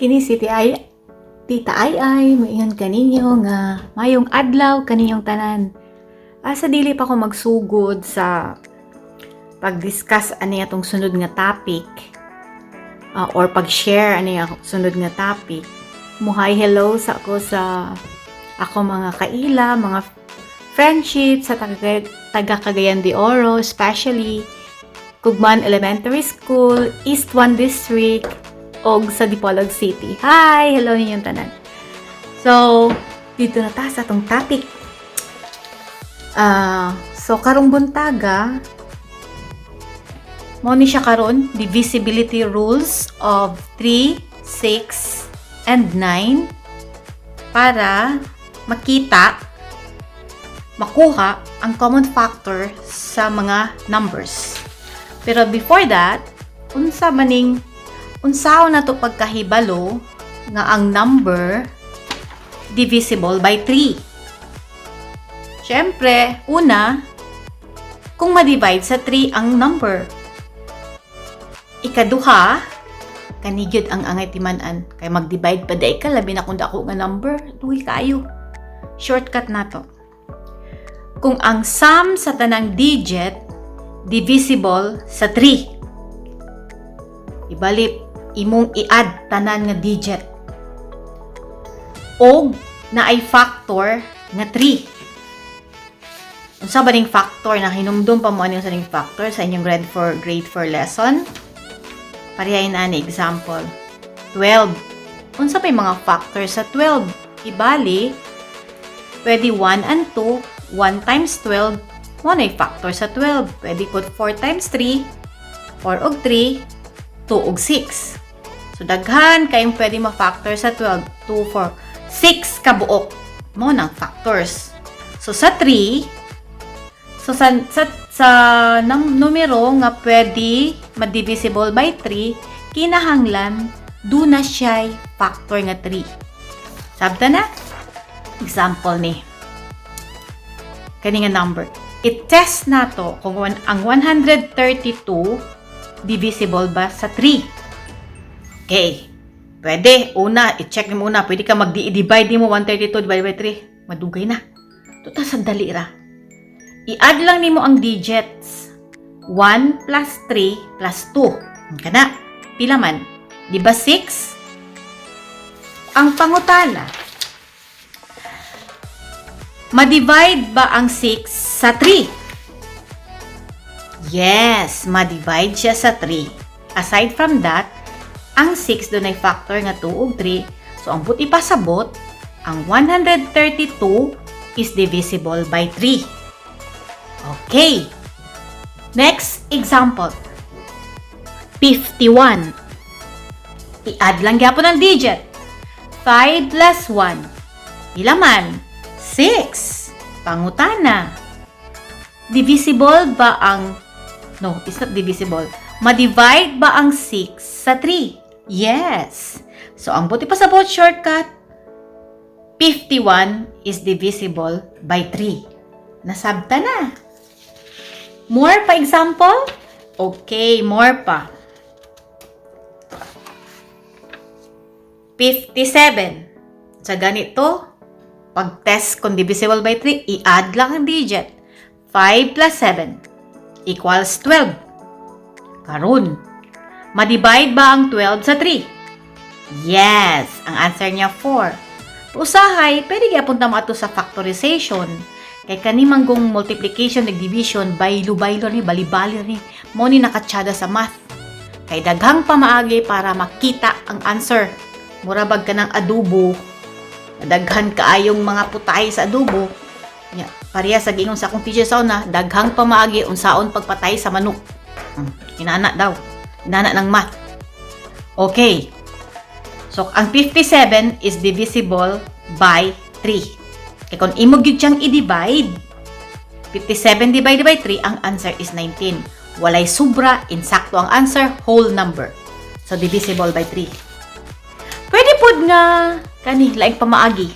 Kini si Tita Ay Ay, moingon kaninyo nga mayong adlaw kaninyong tanan. Asa dili pa ko magsugod sa pag-discuss ani atong sunod nga topic or pag-share ani akong sunod nga topic. Mo-hi hello sa ako sa ako mga kaila, mga friendship sa taga Cagayan de Oro, especially Cugman Elementary School, East 1 District, og sa Dipolog City. Hi! Hello ninyong tanan. So, dito na ta sa atong topic. So, karong buntaga, mao ni siya karon, divisibility rules of 3, 6, and 9 para makita, makuha ang common factor sa mga numbers. Pero before that, unsa maning unsaon na to pagkahibalo nga ang number divisible by 3? Siyempre, una, kung ma-divide sa 3 ang number. Ikaduha, kani gyud ang angay timan-an. Kay mag-divide pa diay ka, labi na kung dako nga number, duhi kaayo. Shortcut na to. Kung ang sum sa tanang digit divisible sa 3. Ibalik, imong i-add tanan nga digit. Og naay factor nga 3. Unsa ba ning factor na hinumdum pa mo ani sa ning factor sa inyong grade 4 lesson? Parehay na ni example. 12. Unsa pa yung mga factor sa 12? Ibali, pwede 1 and 2, 1 times 12, mao na factor sa 12. Pwede pud 4 times 3, 4 og 3, 2 og 6. So, daghan kayong pwede ma-factor sa 12. 2, 4, 6 kabuok. Mao nang factors. So, sa 3, so sa numero nga pwede ma-divisible by 3, kinahanglan duna siya'y factor nga 3. Sabta na? Example ni. Kani nga number. I-test nato kung ang 132 divisible ba sa 3. Okay. Pwede. Una, i-check mo muna. Pwede ka mag-divide mo 132 divided by 3. Madugay na. Tuta sa dali ra. I-add lang nimo ang digits. 1 plus 3 plus 2. Kana. Pila man? Di ba 6? Ang pangutana, ma-divide ba ang 6 sa 3? Yes, ma-divide siya sa 3. Aside from that, ang 6 dunay factor nga 2 ug 3. So, ang buot ipasabot, ang 132 is divisible by 3. Okay. Next example. 51. I-add lang gyapon ang digit. 5 plus 1. Pila man? 6. Pangutana. Divisible ba ang... No, it's not divisible. Ma-divide ba ang 6 sa 3? Yes. So, ang buot ipasabot shortcut, 51 is divisible by 3. Nasabta na. More pa example? Okay, more pa. 57. Sa ganito, pag-test kung divisible by 3, i-add lang ang digit. 5 plus 7 equals 12. Karon, ma-divide ba ang 12 sa 3? Yes! Ang answer niya 4. Usahay, pwede gyapon ta moadto sa factorization. Kay kani manggong multiplication ug division, baylo-baylo ni, bali-bali ni. Mao ni nakatsada sa math. Kay daghang pamaagi para makita ang answer. Mura bag ka ng adobo. Daghan kaayong mga putay sa adobo. Nya, pareha sa giingon sa akong teacher sa una, daghang pamaagi unsaon pagpatay sa manok. Inana daw. Inana ng math. Okay. So, ang 57 is divisible by 3. Kaya kung imo gyud siyang i-divide, 57 divided by 3, ang answer is 19. Walay sobra, insakto ang answer, whole number. So, divisible by 3. Pwede pod nga, kani, laing pamaagi.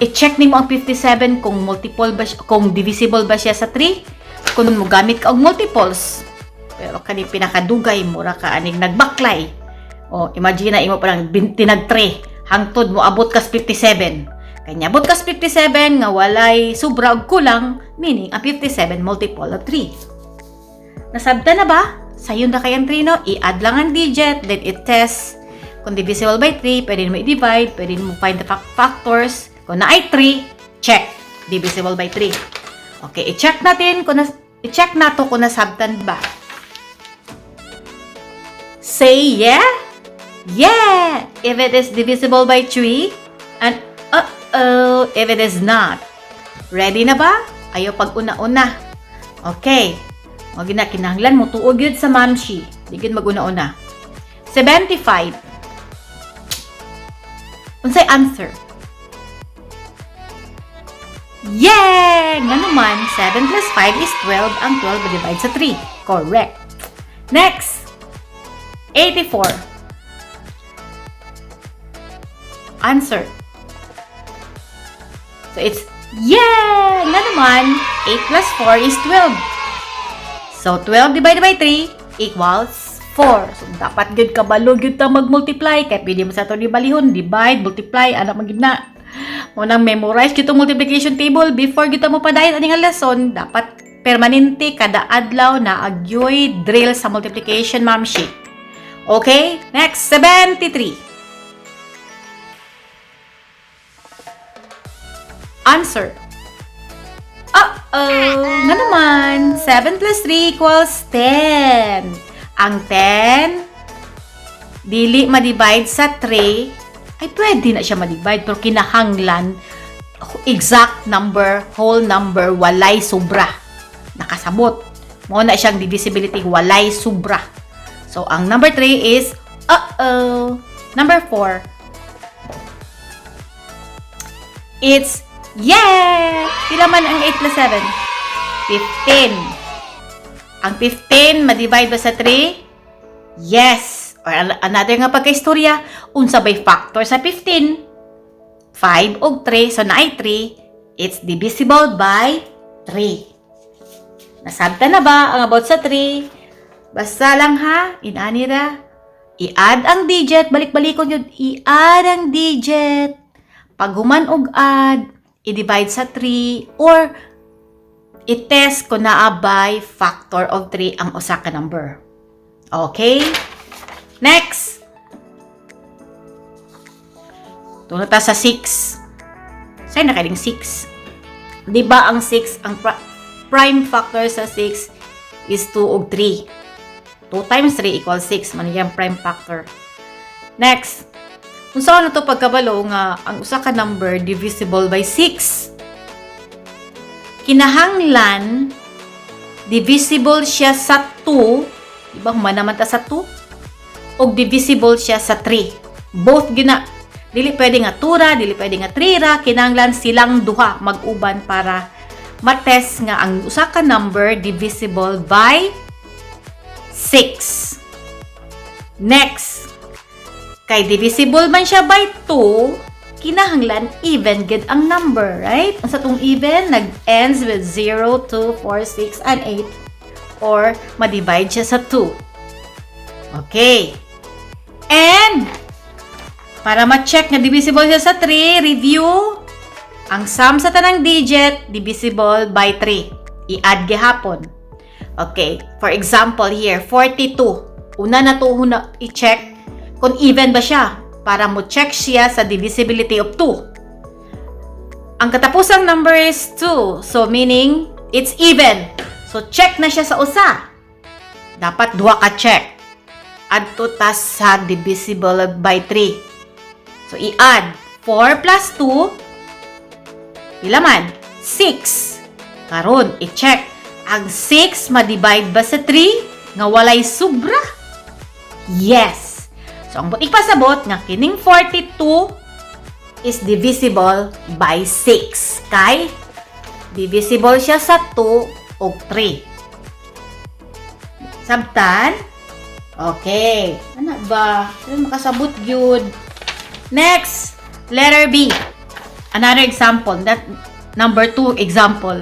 I-check nimo ang 57 kung multiple ba siya, kung divisible ba siya sa 3. Kung mo gamit ka og multiples. Pero kani pinakadugay, mura ka aning nagbaklay. O, imagine na imo pa lang tinag 3 hangtod mo abot kas 57. Kay niabot kas 57 nga walay sobra og kulang, meaning ang 57 multiple of 3. Nasabta na ba? Sayon na kay ang 3, no? I-add lang ang digit, then i-test. Kung divisible by 3, pwede mo i-divide, pwede mo find the factors. Kung naay 3, check. Divisible by 3. Okay, i-check natin kung i-check nato kung nasabtan ba. Say yeah. Yeah! If it is divisible by 3, and uh-oh, if it is not. Ready na ba? Ayo pag una-una. Okay. Mao na kinahanglan mo tuo gyud sa mamshi. Di gyud maguna-una. 75. Unsay answer? Yeah! Nga naman, 7 plus 5 is 12. Ang 12 divide sa 3. Correct. Next, 84. Answer. So it's, yeah! Nga naman, 8 plus 4 is 12. So 12 divided by 3 equals 4. So dapat gyud kabalo gyud ta mag-multiply kay pwede mo sa ato ni balihon, divide, multiply, ana man gyud na. Mao nang memorize gyud tong multiplication table before gyud ta mo padayon ani nga lesson, dapat permanente kada adlaw na agyoy drill sa multiplication, mamshi. Okay? Next, 73. Answer. Uh-oh! Nga naman, 7 plus 3 equals 10. Ang 10, dili ma-divide sa 3, ay pwede na siya ma-divide, pero kinahanglan exact number, whole number, walay sobra. Nakasabot. Mao na siyang divisibility, walay sobra. So, ang number 3 is, uh-oh. Number 4, it's, yeah! Pila man ang 8 plus 7? 15. Ang 15, ma-divide ba sa 3? Yes! Or another nga pagkaistorya, unsa bay factor sa 15? 5 og 3, so naay 3, it's divisible by 3. Nasabta na ba ang about sa 3? Basta lang ha, inani ra. I-add ang digit, balik-balikon yun, i-add ang digit. Pag human og add, i-divide sa 3 or i-test kung naa by factor of 3 ang usa ka number. Okay? Next. Tuna ta sa 6. Sa'yo na kaning 6. Di ba ang 6, ang prime factor sa 6 is 2 ug 3. 2 times 3 equals 6. Man yung prime factor. Next. Kung saan na to pagkabalo nga ang usa ka number divisible by 6. Kinahanglan divisible siya sa 2, di ba human naman ta sa 2? Og divisible siya sa 3. Both gina dili pwede nga 2 ra, dili pwede nga 3 ra, kinahanglan silang duha mag-uban para matest nga ang usa ka number divisible by 6. Next, kay divisible man siya by 2, kinahanglan even gid ang number, right? Ang sa tong even, nag-ends with 0, 2, 4, 6, and 8 or ma-divide siya sa 2. Okay. And, para ma-check nga divisible siya sa 3, review, ang sum sa tanang digit, divisible by 3. I-add gihapon. Okay. For example here, 42. Una na to una i-check kung even ba siya para mo check siya sa divisibility of 2. Ang katapusang number is 2. So, meaning, it's even. So, check na siya sa usa. Dapat duha ka check. Add to tas sa divisible by 3. So, i-add 4 plus 2, pila man? 6. Karon, i-check. Ang 6 ma-divide ba sa 3? Nga walay sobra? Yes. So, ang buot ipasabot nga kining 42 is divisible by 6. Kay, divisible siya sa 2 o 3. Sabtan? Okay. Ano ba? Ano makasabot yun? Next, letter B. Another example. That number 2 example.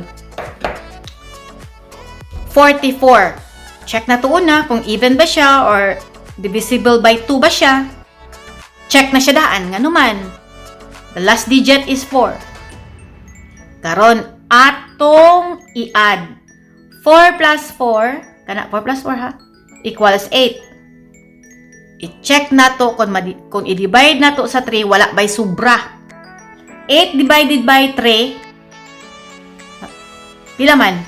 44. Check na to una kung even ba siya or Divisible by 2 ba siya? Check na siya daan. Ngano man? The last digit is 4. Karon, atong i-add. 4 plus 4, kana 4 plus 4 ha, equals 8. I-check nato kung i-divide nato sa 3, wala bay sobra. 8 divided by 3, pila man?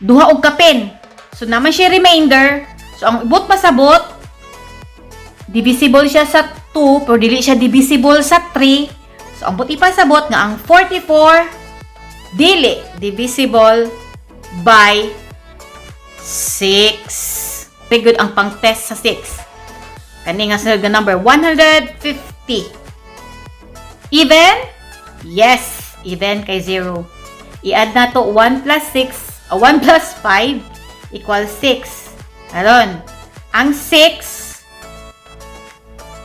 Duha og kapin. So, naa man siya remainder. So, ang ibot pasabot, divisible siya sa 2, pero dili siya divisible sa 3. So, ang buot ipasabot nga ang 44, dili divisible by 6. Very good ang pang-test sa 6. Kani nga sunod nga number, 150. Even? Yes, even kay 0. I-add nato 1 plus 6, 1 plus 5 equals 6. Karon, ang 6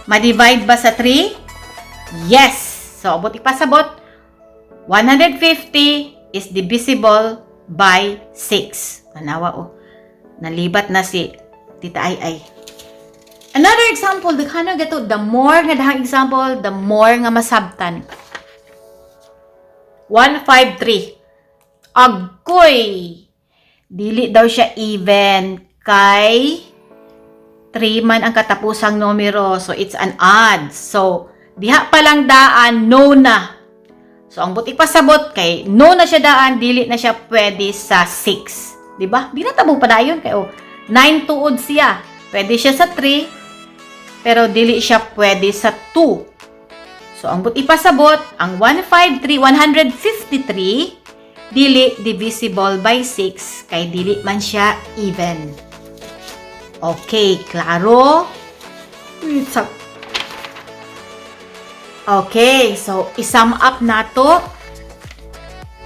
ma-divide ba sa 3? Yes. So, abot ipasabot, 150 is divisible by 6. Tanawa oh. Nalibat na si Tita Ay Ay. Another example, daghan na gato, the more nga dahang example, the more nga masabtan. 153. Agoy! Dili daw siya even kay 3 man ang katapusang numero. So, it's an odd. So, diha pa lang daan, no na. So, ang buot ipasabot kay no na siya daan, dili na siya pwede sa 6. Di ba? Di na tabo pa dayon kay oh, 9 tuod siya. Pwede siya sa 3, pero dili siya pwede sa 2. So, ang buot ipasabot, ang 153, 153, dili divisible by 6 kay dili man siya even. Okay, klaro? Wait, okay, so i-sum up nato.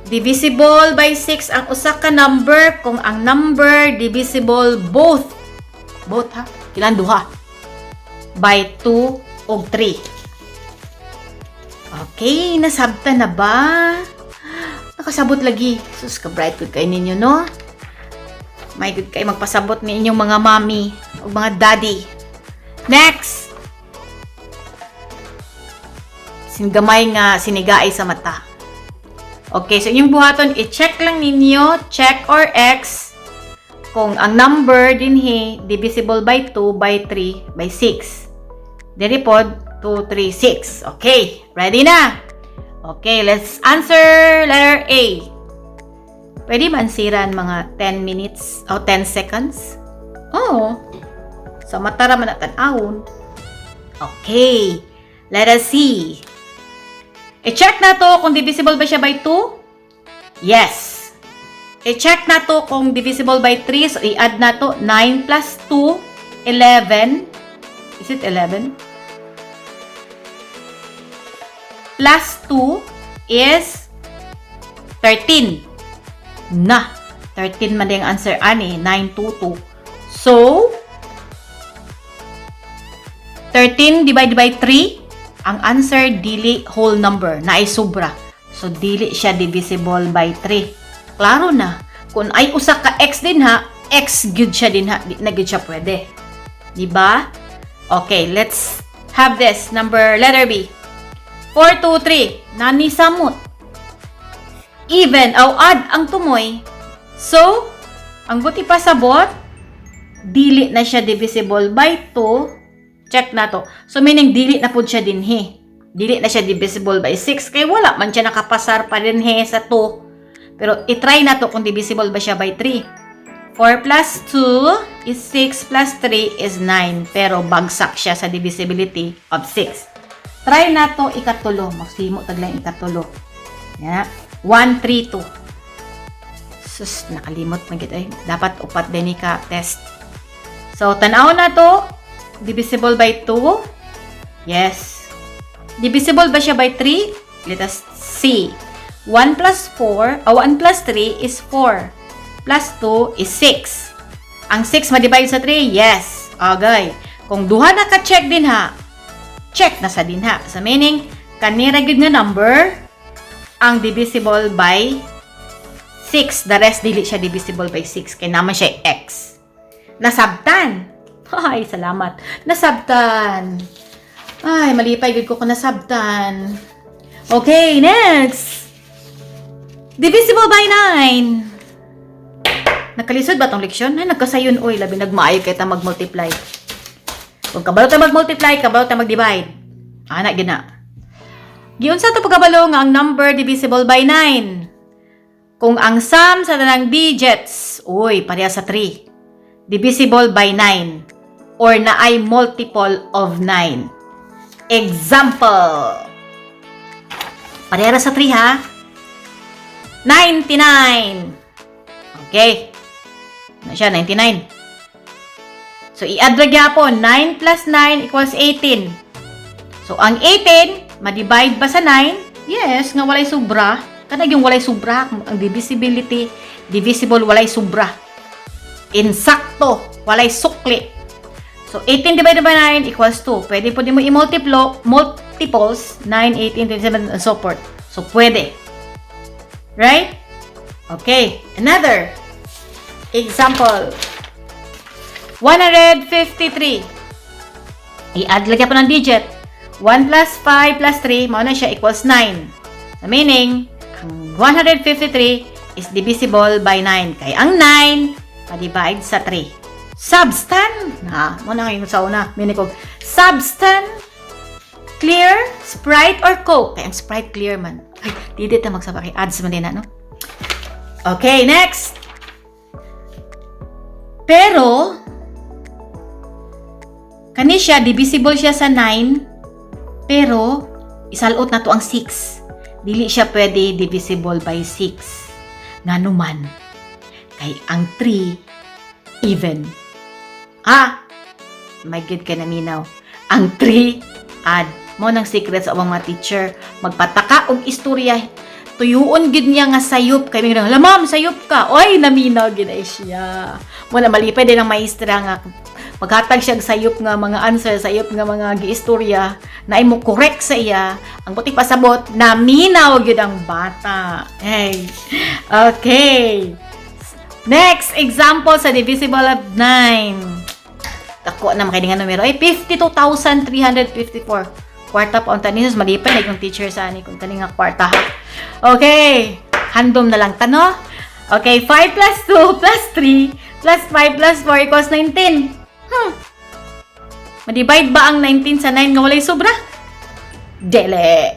Divisible by 6 ang usa ka number kung ang number divisible both. Both ha? Kilan duha? By 2 og 3. Okay, nasabtan na ba? Nakasabot lagi. Sus, ka-bright good kay ninyo, no? May good kay magpasabot ni inyong mga mommy o mga daddy. Next! Singamay nga sinigaay sa mata. Okay, so inyong buhaton, i-check lang ninyo, check or X, kung ang number dinhi divisible by 2, by 3, by 6. Diri pod, 2, 3, 6. Okay, ready na? Okay, let's answer letter A. Pwede man siran mga 10 minutes o 10 seconds? Oo. So, matara man na tan-awon. Okay, let us see. I-check na to kung divisible ba siya by 2? Yes. I-check na to kung divisible by 3. So, i-add na to 9 plus 2, 11. Is it 11? Plus 2 is 13. Na. 13 man din ang answer ani. 9, 2, 2. So, 13 divided by 3, ang answer dili whole number, naay sobra. So dili siya divisible by 3. Klaro na. Kung ay usa ka x din ha, x gyud siya din ha, di na gyud siya pwede. Di ba? Okay, let's have this number letter B. 4 2 3. Nani samot. Even aw odd ang tumoy. So, ang buot ipasabot, dili na siya divisible by 2. Check na to. So, meaning, dili na pud siya dinhi. Dili na siya divisible by 6. Kay wala man siya nakapasar pa dinhi sa 2. Pero, itry na to kung divisible ba siya by 3. 4 plus 2 is 6 plus 3 is 9. Pero, bagsak siya sa divisibility of 6. Try na to ikatulo. Magsimo taglang ikatulo. Yeah. 1, 3, 2. Sus, nakalimot man gid ay. Dapat upat din ni ka test. So, tanaw na to. Divisible by 2? Yes. Divisible ba siya by 3? Let us see. 1 plus 4, oh, 1 plus 3 is 4. Plus 2 is 6. Ang 6 ma-divide sa 3? Yes. Okay. Kung duha na ka-check din ha, check na sa din ha. Sa meaning, kanira gyud nga number ang divisible by 6. The rest dili siya divisible by 6 kay naman siya x. Nasabtan. Ay, salamat. Nasabtan. Ay, malipay gid ko kung nasabtan. Okay, next. Divisible by 9. Nakalisod ba tong leksyon? Ay, nagkasayon, oy. Labi nagmaayo kay ta mag-multiply. Kung kabalo ta mag-multiply, kabalo ta mag-divide. Ana, gina. Giunsa to pagkabalo nga ang number divisible by 9? Kung ang sum sa tanang digits, uy, pareha sa 3, divisible by 9, or naay multiple of 9. Example. Pareha ra sa 3 ha. 99. Okay. Ano siya? 99. So, i-add ra gyapon. 9 plus 9 equals 18. So, ang 18, ma-divide ba sa 9? Yes, nga walay sobra. Kanang yung walay sobra, ang divisibility, divisible, walay sobra. Insakto, walay sukli. So, 18 divided by 9 equals 2. Pwede po din mo i-multiplo, multiples, 9, 18, 27, and so forth. So, pwede. Right? Okay. Another example. 153. I-add lagi pa ng digit. 1 plus 5 plus 3, mao na siya, equals 9. So, meaning, ang 153 is divisible by 9. Kay ang 9, ma-divide sa 3. Substan! Ha, mao na ngayon sa una. Meaning ko, substan, clear, Sprite, or Coke. Kay ang Sprite clear man. Ay, di ta magsaba kay ads man din na, no? Okay, next. Pero, kani siya, divisible siya sa 9, pero, isalot na to ang 6. Dili siya pwede divisible by 6. Ngano man, kay ang 3, even. Ha? My God, kay naminaw. Ang 3, add. Mao nang secret sa ubang mga teacher. Magpataka og istorya. Tuyuon gid niya nga sayop. Kay mingon, "Hala ma'am, sayop ka." Oy, naminaw gid ay siya. Mao na malipay din ang maestra nga maghatag siya og sayop nga mga answer, sayop nga mga giistorya na mo correct sa iya. Ang buti pasabot, naminaw gyud ang bata. Hey. Okay. Next example sa divisible of 9. Dako na makay nga numero ay 52,354. Kwarta pa unta ni, malipay na yung teacher sa ani kung kani nga kwarta ha. Okay. Handom na lang tano. Okay, 5 plus 2 plus 3 plus 5 plus 4 equals 19. Ma-divide ba ang 19 sa 9 nga walay sobra? Dili.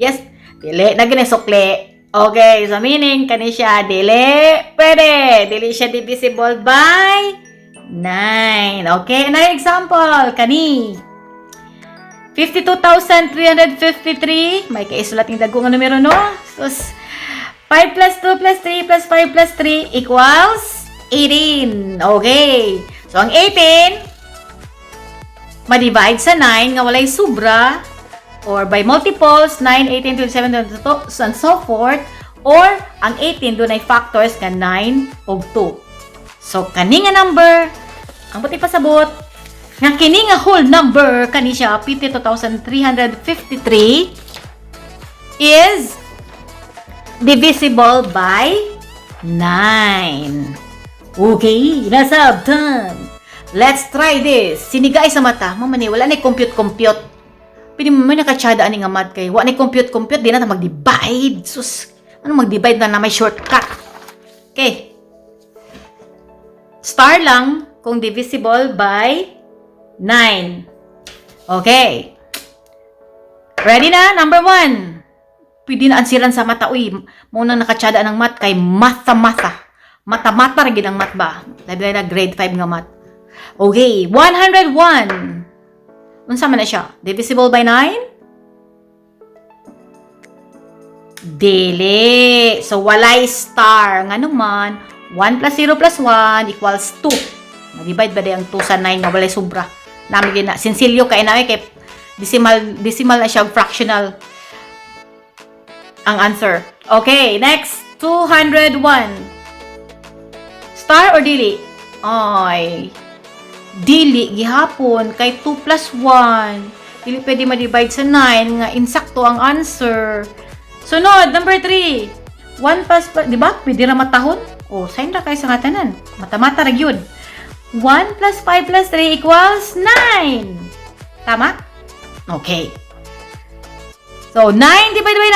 Yes, dili. Na gani sukli. Okay, so meaning, kani siya, dili, pwede. Dili siya divisible by 9. Okay, another example, kani. 52,353. May kaisulat yung dago nga numero, no? So, 5 plus 2 plus 3 plus 5 plus 3 equals 18. Okay. So, ang 18, ma-divide sa 9 nga walay sobra or by multiples 9, 18, 27, 22, and so forth, or ang 18 dunay factors nga 9 ug 2. So, kani nga number, ang buti pasabot, nga kini nga whole number, kani siya, 52,353, is divisible by 9. Okay, nasabtan. Let's try this. Sinigay sa mata. Mama ni, wala na compute-compute. Pwede mo may nakatsada ani nga math kay wa na compute-compute, di na ta mag-divide. Sus, ano mag-divide na na may shortcut. Okay. Star lang kung divisible by 9. Okay. Ready na? Number 1. Pwede na ansiran sa mata. Uy, mao nang nakatsada ng math kay mata-mata. Mata-mata ra gid ang math ba? Labi na grade 5 nga math. Okay, 101. Unsa man na siya? Divisible by 9? Dili. So, walay star. Ngano man, 1 plus 0 plus 1 equals 2. Ma-divide ba di ang 2 sa 9 nga walay sobra? Nami gina. Sinsilyo kay namin kay decimal, decimal na siya og fractional ang answer. Okay, next. 201. Star or dili? Ay, dili gihapon kay 2 plus 1. Dili pwede ma-divide sa 9 nga insakto ang answer. Sunod, number 3. 1 plus, di ba? Pwede ra matahon? O, sign ra kay sa nga tanan. Mata-mata ra gyud. 1 plus 5 plus 3 equals 9. Tama? Okay. So, 9 divided by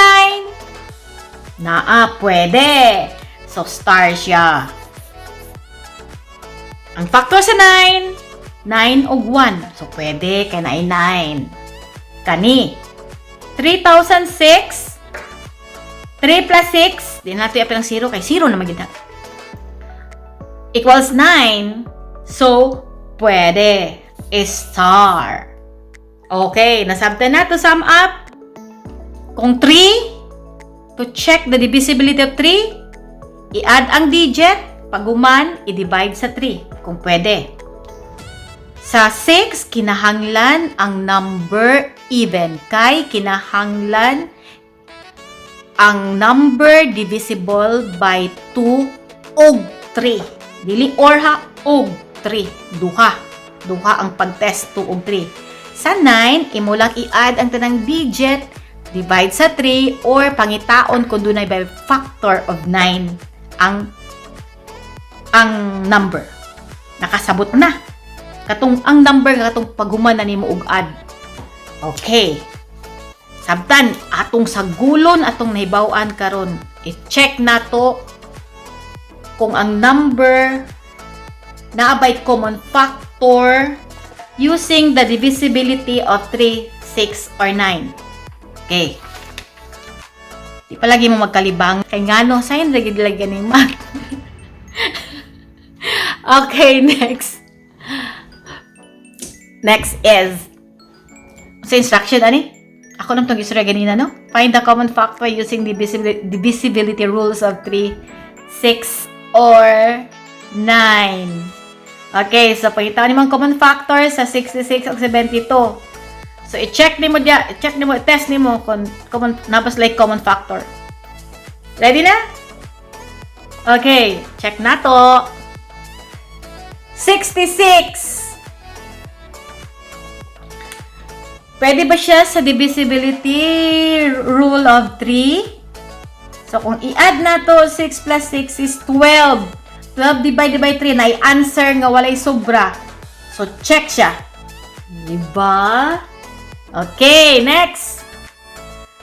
9. Naa, pwede. So, star siya. Ang factor sa 9, 9 og 1. So, pwede kay naay 9. Kani, 3,006, 3 plus 6, di nato i-apil ang 0 kay 0 na man gyud. Equals 9. So, pwede. Star. Okay, nasabtan na to sum up. Kung 3, to check the divisibility of 3, i-add ang digit, paghuman, i-divide sa 3, kung pwede. Sa 6, kinahanglan ang number even. Kay kinahanglan ang number divisible by 2 og 3. Dili or ha, og 3. Duha. Duha ang pag-test, 2 og 3. Sa 9, imo lang i-add ang tanang digit, divide sa 3, or pangitaon kung dunay by factor of 9 ang number. Nakasabot na. Katong ang number nga katong paghuman na nimo og add. Okay. Sabtan atong sagulon atong nahibaw-an karon. I-check nato kung ang number naa bay common factor using the divisibility of 3, 6, or 9. Okay. Di palagi mo magkalibang. Kay ngano, sayon lagi lagi ganing math. Okay, next. Next is, sa instruction, ani? Ako nang itong istorya ganina, no? Find the common factor using the divisibility rules of 3, 6, or 9. Okay, so pangita ni mga common factor sa 66 ug 72. So i-check nimo diya, i-check nimo, test nimo kung common naa ba sila'y common factor. Ready na? Okay, check na to. 66. Pwede ba siya sa divisibility rule of 3? So, kung i-add na to, 6 plus 6 is 12. 12 divided by 3 na i-answer nga walay sobra. So, check siya. Diba? Okay, next.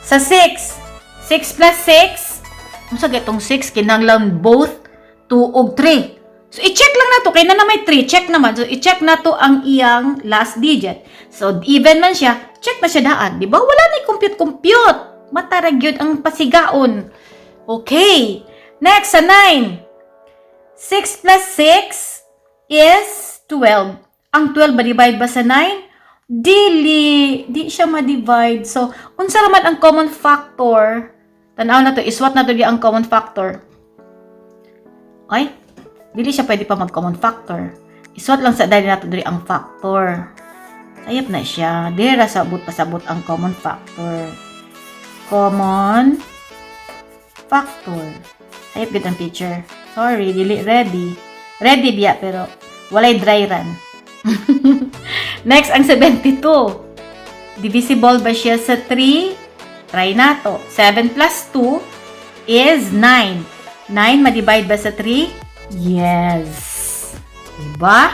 Sa 6. 6 plus 6. Unsa itong 6? Kinahanglan both 2 ug 3. So, i-check lang na to. Kaya na may 3, check naman. So, i-check na to ang iyang last digit. So, even man siya, check na siya daan. Di ba? Wala na compute-compute. Matarag yun ang pasigaon. Okay. Next, sa 9. 6 plus 6 is 12. Ang 12 ba divide ba sa 9? Dili. Di siya ma-divide. So, unsa raman ang common factor? Tanaw na to, iswat na to di ang common factor. Ay, dili siya pwede pa mag-common factor. Iswat lang sa dali nato diri ang factor. Sayop na siya. Diri ra sabot pasabot ang common factor. Common factor. Sayop gid ang teacher. Sorry, dili ready. Ready biya pero walay dry run. Next, ang 72. Divisible ba siya sa 3? Try na to. 7 plus 2 is 9. 9 ma-divide ba sa 3? Yes. Diba?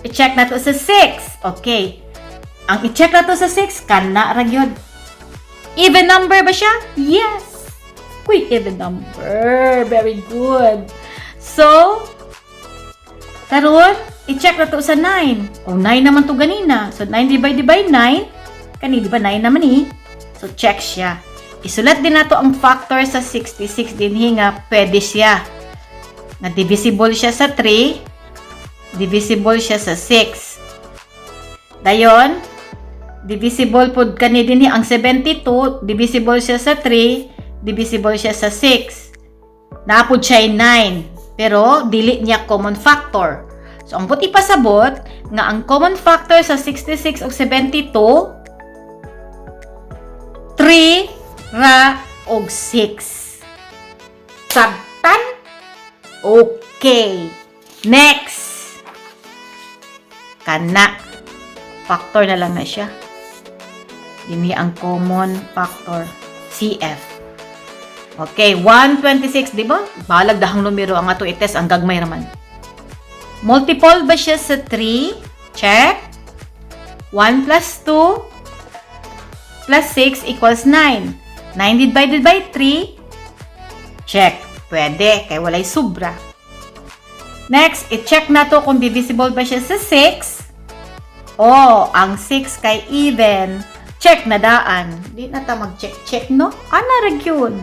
I-check na to sa 6. Okay. Ang i-check na to sa 6, kana ra gyud. Even number ba siya? Yes. Uy, even number. Very good. So, karon, i-check na to sa 9. O, 9 naman to ganina. So, 9 divided by 9. Kani, di ba 9 naman eh? So, check siya. Isulat din nato ang factor sa 66 din nga pwede siya. Na divisible siya sa 3, divisible siya sa 6. Dayon, divisible pod kani din ang 72, divisible siya sa 3, divisible siya sa 6. Naa pod siya 9, pero dili niya common factor. So, ang buot ipasabot nga ang common factor sa 66 ug 72, 3 ra og 6. Sabtan? Okay. Next. Kana. Factor na lang na siya. Dini ang common factor. CF. Okay, 126, di ba? Balag dahang numero ang ato i-test ang gagmay raman. Multiple ba siya sa 3? Check. 1 plus 2 plus 6 equals 9. 9 divided by 3? Check. Pwede, kay walay sobra. Next, i-check nato kung divisible ba siya sa 6. Oh, ang 6 kay even. Check na daan. Di na ta mag-check-check, no? Ana ra gyud.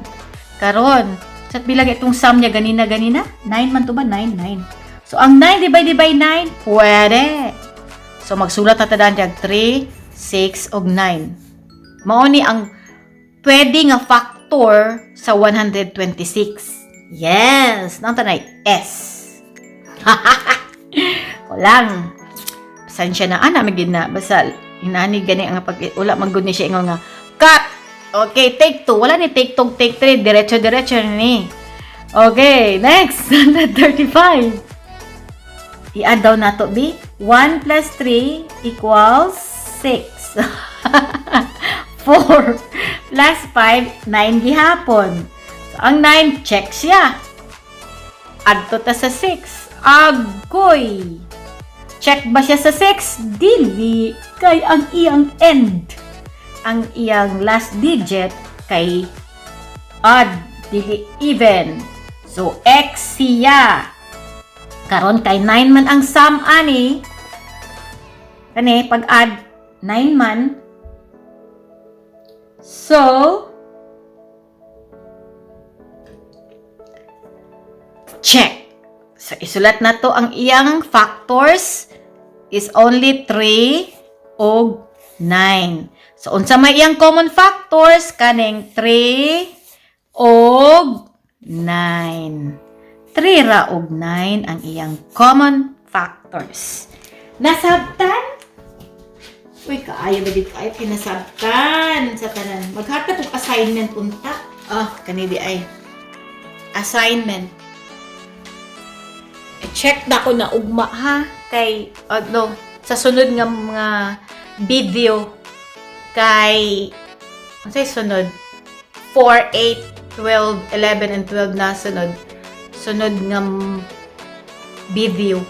Karon, sa bilang itong sum niya ganina-ganina? 9 man to ba? 9, 9. So, ang 9 divided by 9, pwede. So, magsulat na ta daan diyan 3, 6, ug 9. Mao ni ang pwede nga factor sa 126. Yes! Nang tanay, S. Walang. Pasensya na, ana, magid na. Basta, inani gani ang pag, wala man gud ni siya ingon nga, "Cut! Okay, take two." Wala ni take two, take three. Diretso, diretso ni. Okay, next. 135. I-add daw nato, B. 1 plus 3 equals 6. 4 plus 5, 9 gihapon. So, ang 9, check siya. Adto ta sa 6. Agoy! Check ba siya sa 6? Dili. Kay ang iyang end, ang iyang last digit kay odd, dili even. So, X siya. Karon kay 9 man ang sum ani. Kani pag add 9 man. So, check. So, isulat na to ang iyang factors is only 3 og 9. So, unsa may iyang common factors? Kaning 3 og 9. 3 ra og 9 ang iyang common factors. Nasabtan? Uy, kaayo ba di kaayo kinasabtan sa tanan. Maghatag og assignment unta. Ah, kani di ay. Assignment. I-check na ko na ugma ha kay ano sa sunod nga mga video kay unsay sunod, 4, 8, 12, 11 and 12 na sunod sunod nga video.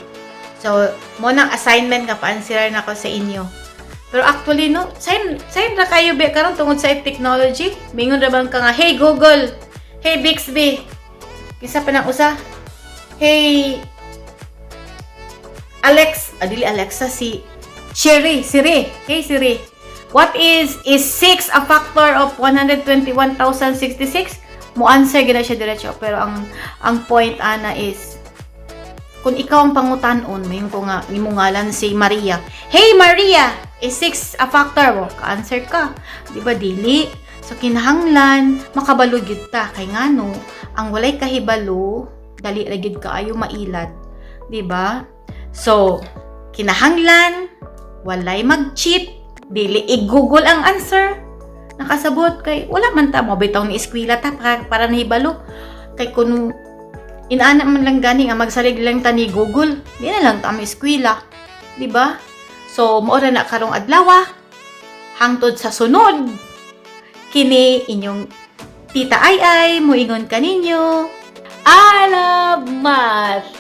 So, mo nang assignment nga pa-answer na ko sa inyo. Pero actually, no, sayon, sayon ra kayo be karon tungod sa technology. Mingon ra bang ka nga, "Hey Google, hey Bixby." Kinsa pa nang usa? Hey Alex, ah, dili Alexa, si Siri, Siri. "Hey Siri. What is 6 a factor of 121,066?" Mo answer gina siya diretso, pero ang point ana is kung ikaw ang pangutanon, mayon ko nga imo ngalan si Maria. "Hey Maria, is 6 a factor?" Mo, ka-answer ka. Di ba dili? So kinahanglan makabalo gyud ta kay ngano ang walay kahibalo dali ra gyud kaayo mailad. Di ba? So kinahanglan walay mag-cheat, dili i-Google ang answer. Nakasabot kay wala man ta mo bitaw ni eskwela ta para nahibalo. Kay kun inaana man lang gani nga magsalig lang ta ni Google, di na lang ta eskwela, di ba? So mao ra na karong adlaw. Hangtod sa sunod. Kini inyong Tita Ay Ay muingon kaninyo. I love math.